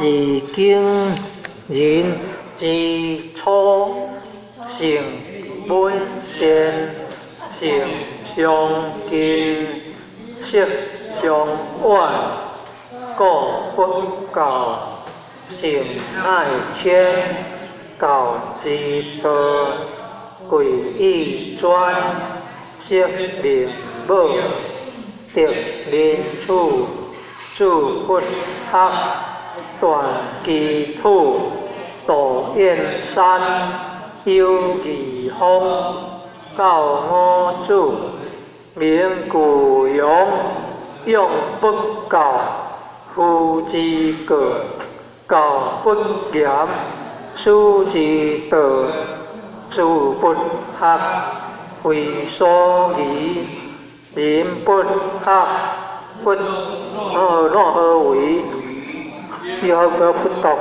二經人之初性本善，性相近，習相遠，故不教。性乃遷，教之道，貴以專。釋名母，得人處，主佛學，斷機土，道燕山，有義方，教五祖，名具陽，用不教，夫之過，教不嚴，師之道，主不學，非所宜，人不學，不若何為？有個不讀，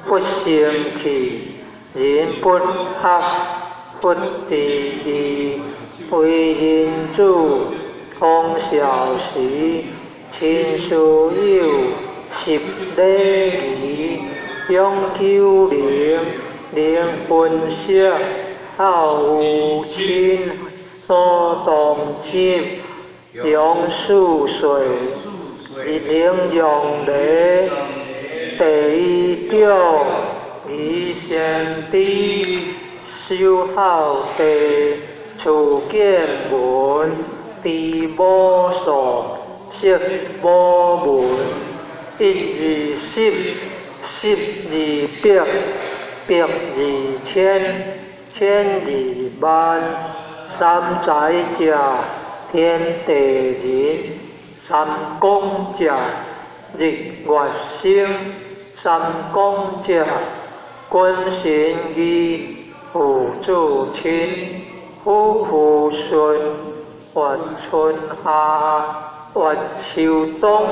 不成器，人不學，不知義，為人子，通孝時，親師友，習禮儀，勇求能，能分析，孝有親，所當執，楊四歲，能讓梨，地以長，義先知，守孝弟，處見聞，知母數，識母文，一二十，十二百，百二千，千二萬，三才者，天地人，三光者，日月星，三光者，君臣義，父子親，夫婦順，月春夏，月秋冬，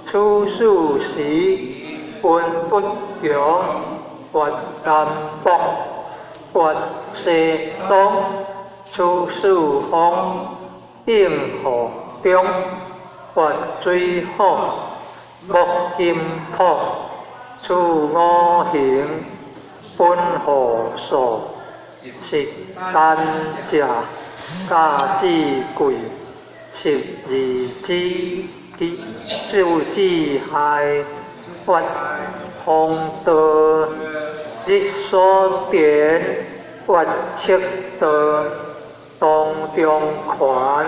處四時，溫不強，月南北，月西東，處四方，應河中，月水火，木金土，處五行，本何數，實單者，家之貴，十二支，數之亥，月方道，日所電，月赤道，當中權，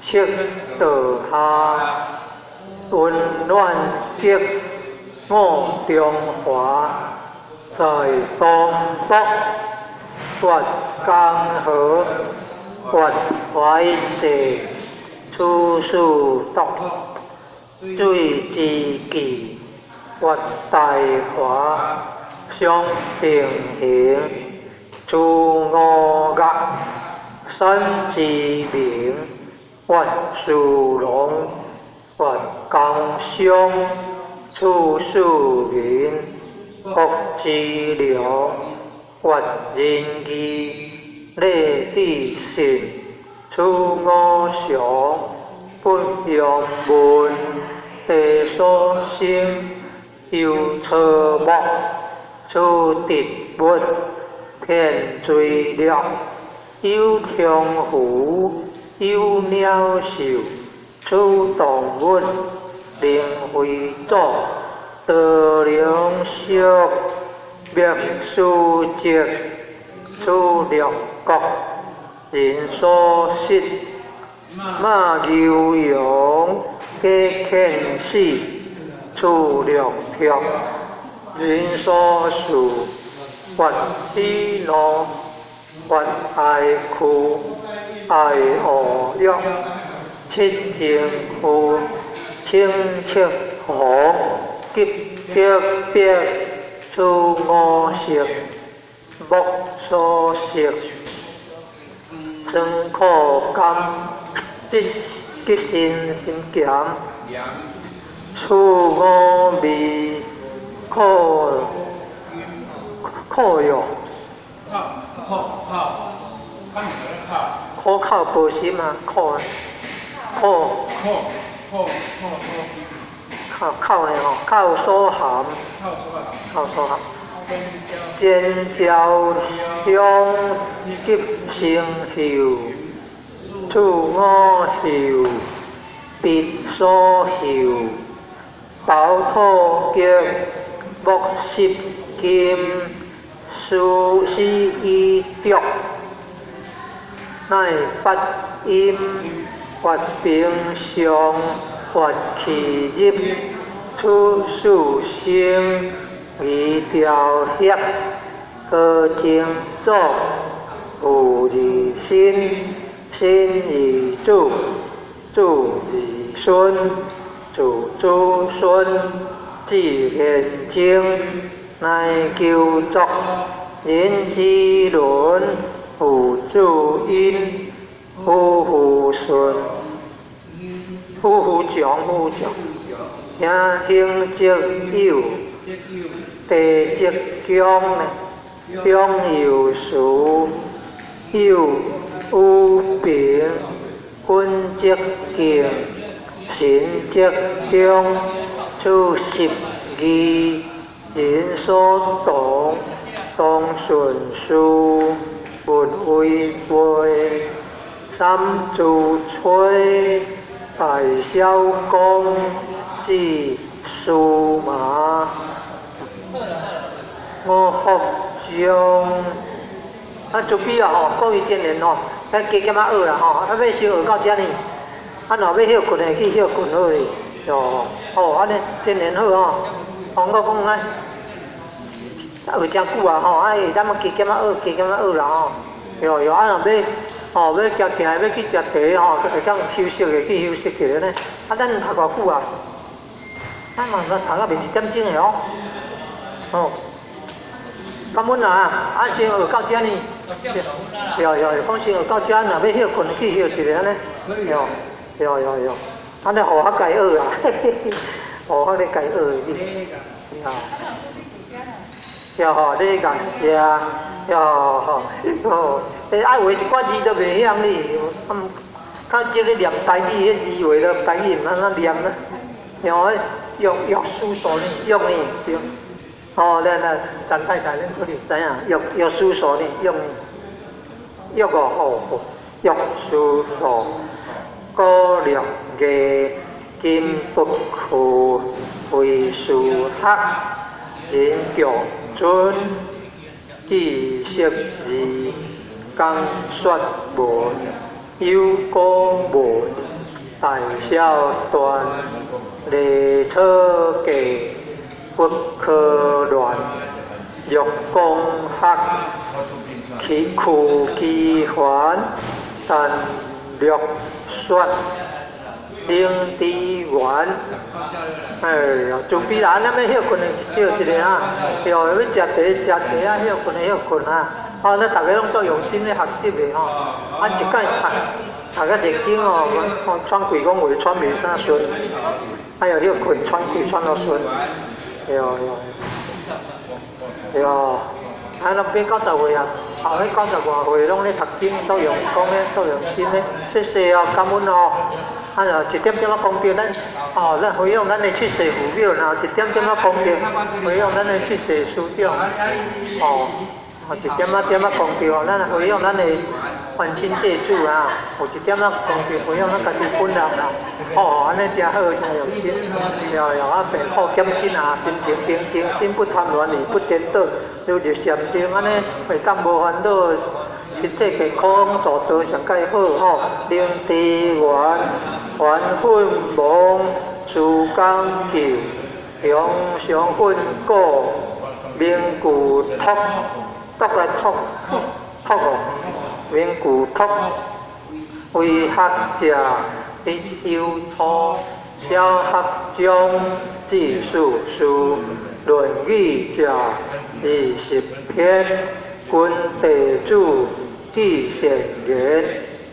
赤道下，溫暖極，五中華，在東北，月江河，月懷世，處四篤，水之紀，月大華，相平行，處五岳，山之名，月事龍，月江商，處四民，福之良，月仁義，禮智信，處五常，不用問，地所生，有草木，處植物，天墜落，有長湖，有鳥獸，處動物，靈非祖，道龍色，滅書籍，處六國，人所失，馬牛羊，假遣死，處六闢，人所事，月喜怒，月哀哭，愛惡欲，七情負，清赤紅，急得別，處五色，木所食，酸苦甘，急急辛辛鹹，處五味，苦苦藥，口口口，敢是咧口？苦口婆心啊，苦啊，苦苦苦苦苦。口口呢吼，口所含，口所含，前朝香急成就，次五受，彼所受，包土極，木濕金，殊死以足，乃八音，發平上，發氣入，出四生，而調協，高精祖，父二身，身二子，子二孫，子子孫，至現精，乃求作，人之倫，父子因，夫婦順，夫婦長，夫婦長，兄兄則友，弟則強呢，強有時，友有平，君則敬，神則忠，處十二人所同，當順事，勿違背。三自吹，大小公，至司馬，五福中。啊，準備啊吼，各位真緣吼，咱加減仔學啦吼，啊，欲先學到遮呢，啊，若欲歇睏的去歇睏好咧，哦，好，按呢真緣好吼。哦，我講咱學誠久啊吼，啊，會當加減仔學，加減仔學啦吼。對對，啊，若欲吼欲行行，欲去食茶吼，會當休息的去休息一下呢。啊，咱讀偌久啊？咱嘛讀到袂一點鐘的哦。哦，感恩啊！啊，先學到遮呢。對對，講先學到遮，若欲歇睏去歇一下按呢。對對對對，按呢予較家學啊，予較咧家學的。啊。對吼，你共寫，對吼，吼，欸，愛畫一寡字都袂曉哩，較少咧念台語，彼字畫了台語毋通怎念呢？然後藥藥師所呢，藥呢，對。哦，來來，陳太太，恁可能知影，藥藥師所呢，藥呢，藥哦，哦，藥師所，高略藝，金不去，為數學，人強尊，知識字，講說文，有古文，大小篆，隸草記，不可亂，玉光學，屈機環，陳略說，靈智元。哎呀，準備啦，咱欲歇睏的歇一下啊，對，欲食茶食茶啊，歇睏的歇睏啊。哦，咱逐家攏足用心咧學習的吼，啊，一擺讀讀甲熱經哦，哦，喘氣講話喘袂啥順，哎喲，歇睏喘氣喘到順，對對對，啊，咱變90歲啊，後尾90外歲攏咧讀經，足用功咧，足用心咧，謝謝哦，感恩哦。啊，一點點仔功德，咱哦，咱回向咱的七世父母，然後一點點仔功德，回向咱的七世師長，哦，哦，一點仔點仔功德哦，咱回向咱的冤親債主啊，有一點仔功德回向咱家己本人啦，哦，按呢誠好，誠用心，對對，啊，病苦減輕啊，心情平靜，心不貪亂，意不顛倒，入入禪定，按呢會當無煩惱。身體健康，做道上蓋好吼，靈智圓，還奮亡，諸講究，雄上奮果，名具托，托來托，托哦，名具托，為學者必有初，小學中知四書，論語者20篇，君弟子。至善言，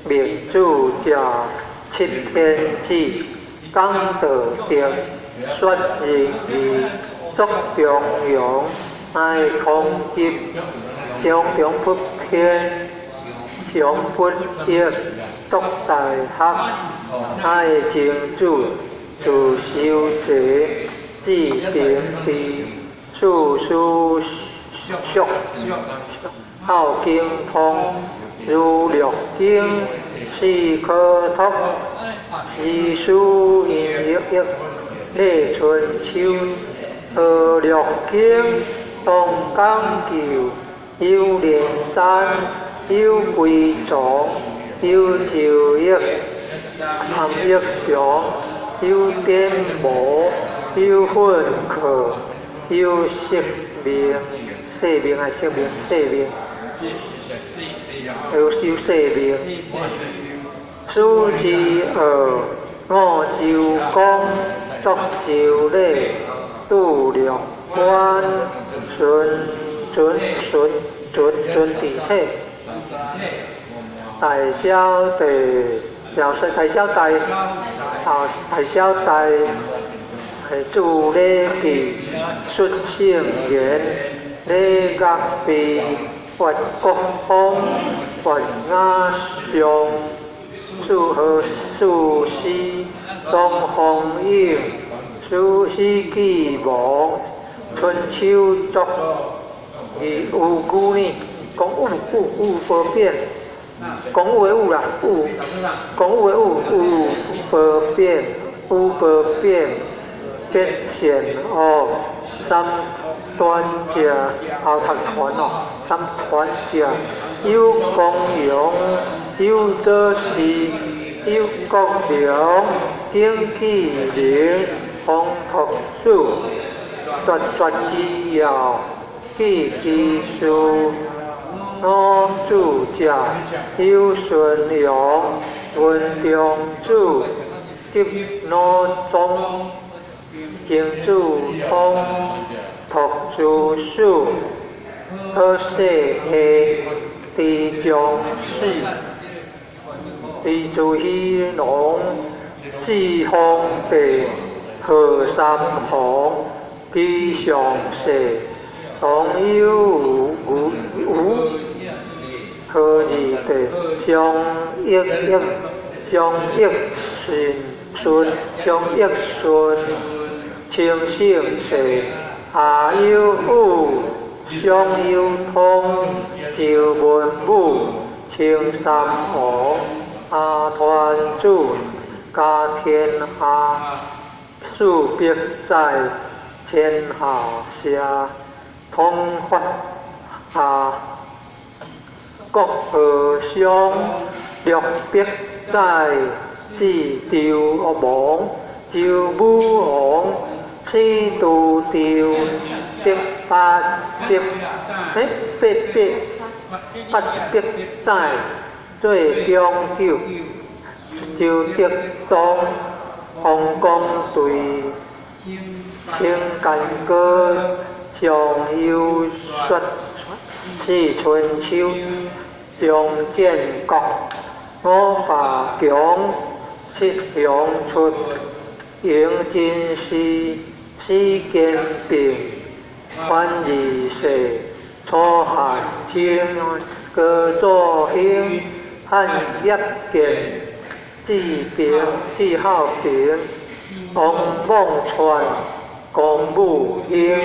明主者七天子，講道德，說仁義，作中庸，乃空劫，中中不偏，常不易，作大學，乃真主，自修節，智平地，四書屬，孝經通，儒略經，四科讀，詩書音譯，禮春秋，河洛經，東講究，有連山，有歸藏，有周易，譚玉祥，有典謀，有訓課，有釋命，釋命還是釋命？釋命，有釋命。始之學，五洲公，作周禮，杜略官，孫准孫准准地體，大小弟，老師大小弟，啊大小弟，注禮記，述聖言，禮樂備，越國風，越雅上，四和四師，東方勇，史記亡，春秋作，有牛呢？講有有有無變，講有的有啦，有，講有的有，有無變，有無變，變善惡，三端者後讀團哦，三團者有光榮，有左氏，有國良，景紀靈，風託子，絕絕之要，記之事，老子者，有孫陽，文中子，急腦宗，經子通，託諸子，好世下，知將死，知諸喜龍，志方帝，賀三皇，居上世，唐有無何二帝，張翼翼，張翼順順，張翼順，清聖世，下有武，上有通，周文武，清三王，阿團子，家天下，四百載，天下社，統發下，國和商，六百載，至周王，周武王，始都周，百八百，八百八百載，做長久，周德宗，王公隊，清干戈，上有說，四春秋，張建國，五霸強，七雄出，迎真師，史堅炳，反二世，楚漢清，高祖興，漢葉建，志平，志孝平，王夢川，公武興，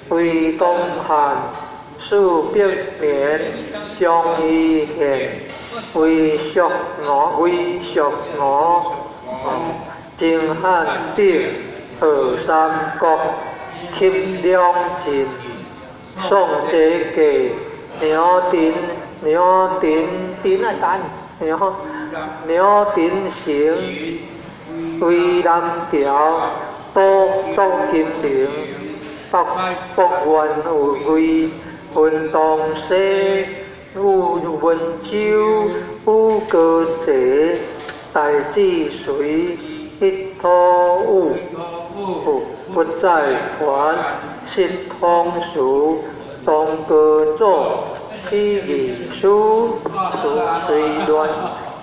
魏東漢，四百年，張伊憲，魏淑娥，魏淑娥，秦漢德，賀三國，給兩晉，宋哲傑，梁廷，梁廷廷啊等，梁梁廷成，魏南朝，杜杜金陵，北北元魏，文東西，武文州，武高濟，大智隋，一土武，不在團，失通俗，東高祖，起義書，隨亂。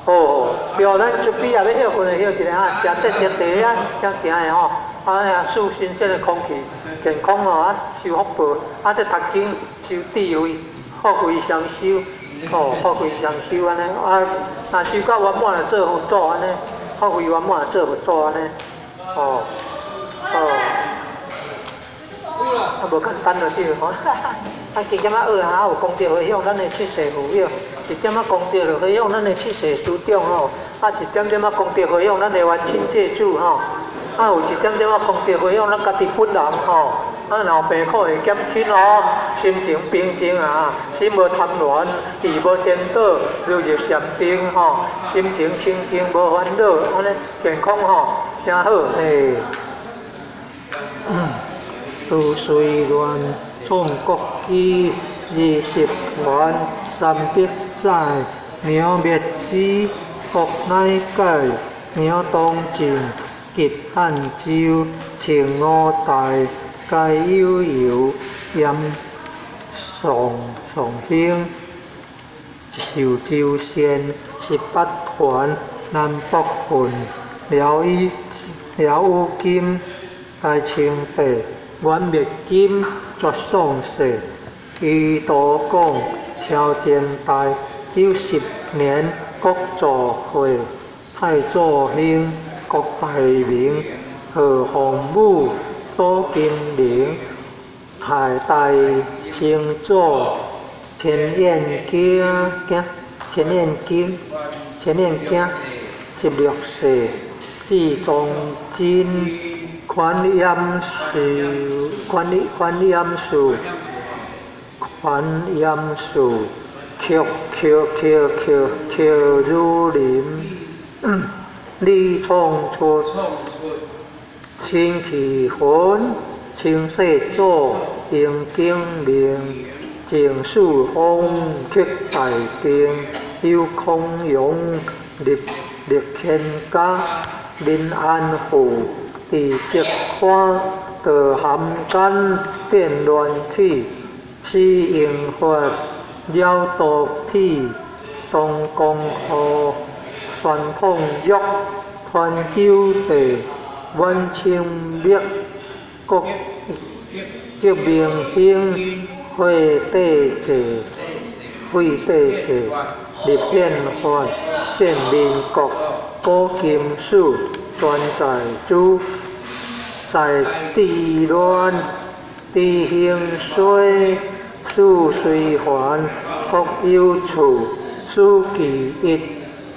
哦，對，咱準備也欲歇睏就歇一下哈，食這食茶啊，遐行的吼，啊，吸新鮮的空氣，健康吼，啊，受福報，啊，這讀經修智慧，福慧雙修，哦，福慧雙修按呢，啊，若修到圓滿就做佛祖按呢，福慧圓滿做佛祖按呢。哦，哦，啊無簡單就對吼，啊加減仔學啊，有功德回向咱的七世父母，一點仔功德就回向咱的七世師長吼，啊一點點仔功德回向咱的冤親債主吼，啊有一點點仔功德回向咱家己本人吼。啊，若有病苦會減輕哦，心情平靜啊，心無貪亂，意無顛倒，如入禪定吼，心情清淨無煩惱，按呢健康吼，誠好嘿。如隨願創國基，20團300載，名滅止，國乃解，名東晉，及漢州，稱五代。皆有由嚴上上興，壽州縣18團南北郡遼宇遼宇金大清帝元滅金絕宋世，余道廣超前代90年國祖會太祖興國大明賀洪武。左金陵，太大成祖，千燕京，千燕京，千燕京，16世，至忠贞，宽严寿，宽宽严寿，宽严寿，曲曲曲曲曲如林，李创出。清气魂，清世祖，英景明，郑四方，克大定，有孔融，立立天家，民安富，伫积宽，道含间，变乱起，死应发，了毒痞，东江河，宣统玉，团九地。阮清灭国革明兴，废帝制，废帝制，立宪法，建民國，古今史，全在主，在治亂，治興衰，事隨凡，各有處，史記一，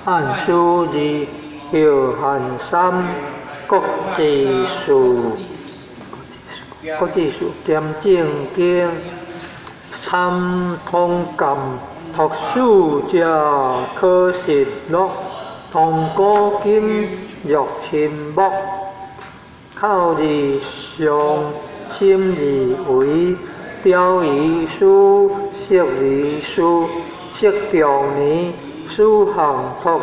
漢書二，後漢三。國志書，國志書兼正經，參通鑑，讀書者可實錄，通古今若親目，口而上，心而為，雕於書，釋於書，釋長年，史項托，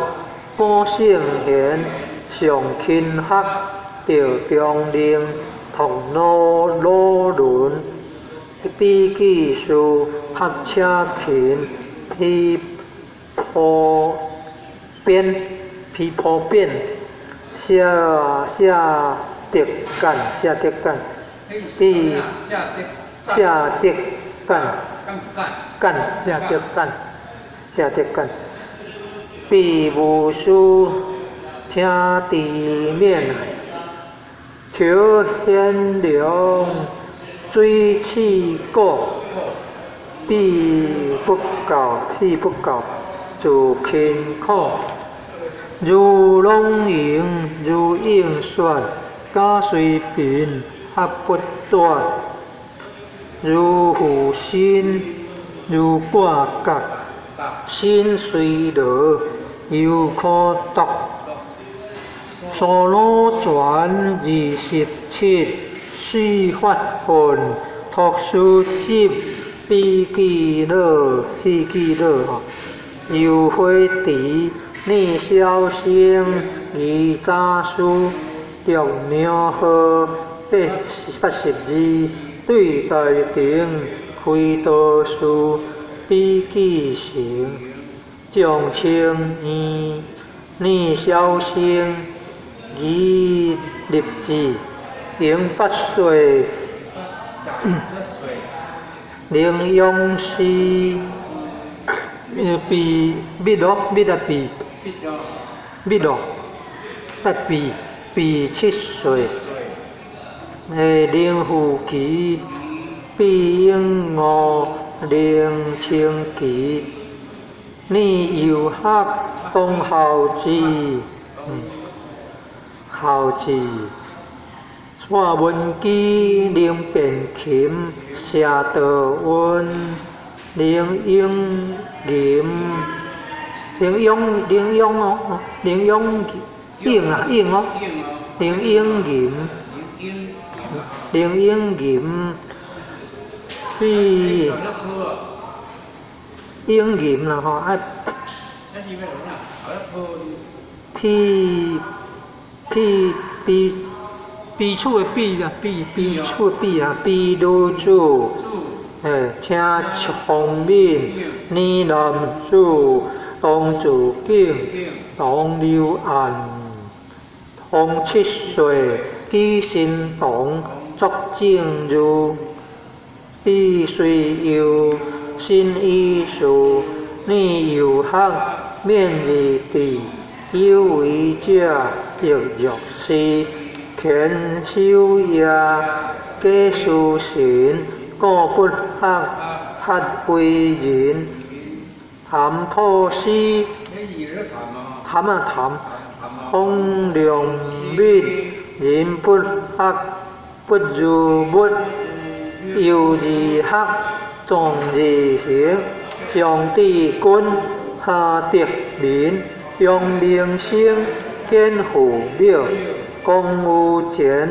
古聖賢。上勤學，趙中令，唐魯魯倫，筆記書，學車勤，皮破邊，皮破邊，寫寫德干，寫德干，比寫德干，干寫德干，寫德干，比武書。請地免，求賢良，水氣果，必不教，必不教，自勤苦，如龍盈，如應說，假隨貧，學不斷，如負心，如掛角，心隨勞，猶可讀。蘇魯傳27，水發奮，托書集，筆記樂，筆記樂吼，游花池，念小生，二查書，中娘號，82，對大庭，開道士，筆記成，張清院，念小生。以立志，永八歲，寧養師，比密羅密啊比，密羅，啊比，比七歲，林富奇，畢永梧，林清奇，倪佑學，董孝志，孝志，蔡文姬，林變琴，謝道溫，林永銀，林永林永哦，林永永啊永哦，林永銀，林永銀，比永銀啦吼啊，彼彼彼彼處的彼啦，彼彼處的彼啊，彼女子，請聰敏，倪男子，董子景，董劉岸，洪七歲，紀新堂，卓正如，畢隨佑，新醫師，倪佑學，免日治，有為者，葉玉師，錢守業，賈書神，顧骨學，薛為仁，譚土司，譚啊譚，洪良敏，仁不學，不如物，尤二學，莊義行，張志軍，哈德民，楊明生，簡富淼，龔有賢，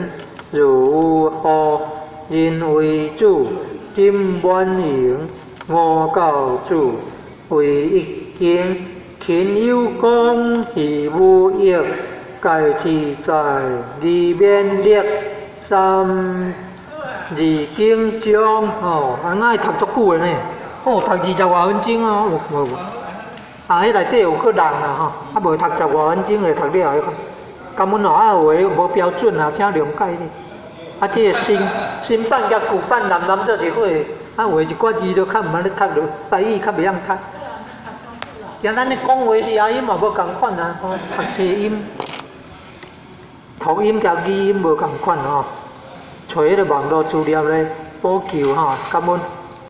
呂有浩，任維祖，金滿榮，吳教主，魏一經，秦有光，徐武益，蓋志在，李勉力，三字經章吼，啊，愛讀足久的呢，哦，讀20外分鐘啊，有無？啊，彼內底有閣人啦吼，啊無讀十外分鐘會讀了後，感阮哦啊有的無標準啊，請諒解咧。啊，這个新新版佮舊版南南做一伙，啊有的一寡字都較毋捌咧讀落，台語較袂曉讀。像咱咧講話時啊，音嘛無仝款啊，吼，讀冊音、讀音佮語音無仝款吼。揣彼个網路資料咧補救吼，感恩。